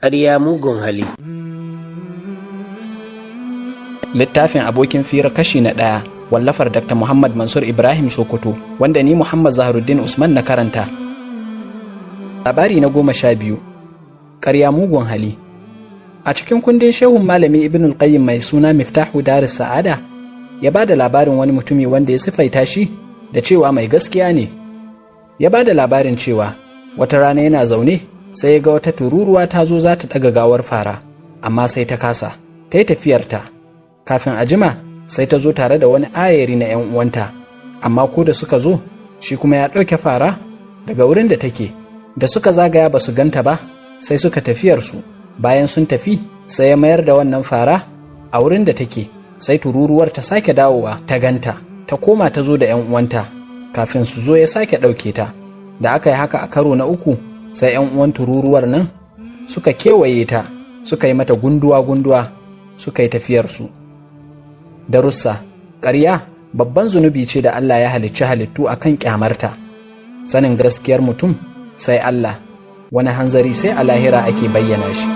Ƙarya mugun hali. Littafin Abokin Fira kashi na 1, wallafar Dr. Muhammad Mansur Ibrahim Sokoto, wanda ni Muhammad Zaharuddin Usman na karanta. Labari na 12, Ƙarya mugun hali. A cikin kundin shehun malami Ibn al-Qayyim mai suna Miftahu Daris Sa'ada, ya ba da labarin wani mutumi wanda ya sifaita shi da cewa mai gaskiya ne. Ya ba da labarin cewa wata rana yana zaune sai ya ga wata tururuwa ta zo za ta ɗaga gawar fara, amma sai ta kasa, ta yi tafiyarta. Kafin a jima sai ta zo tare da wani ayari na 'yan uwanta, amma ko da suka zo, shi kuma ya ɗauke fara daga wurin da take. Da suka zagaya ba su ganta ba, sai suka tafiyarsu. Bayan sun tafi, sai ya mayar da wannan fara a wurin da take, sai tururuwar ta sake dawowa ta ganta, ta koma ta zo da 'yan uwanta. Kafin su zo ya sake ɗauke ta. Da aka yi haka a karo na 3, sai 'yan uwan tururuwar nan suka kewaye ta, suka yi mata gunduwa-gunduwa, suka yi tafiyarsu. Darussa: ƙarya babban zunubi ce da Allah ya halicci halittu a kan ƙyamarta. Sanin gaskiyar mutum sai Allah, wani hanzari sai a lahira ake bayyana shi.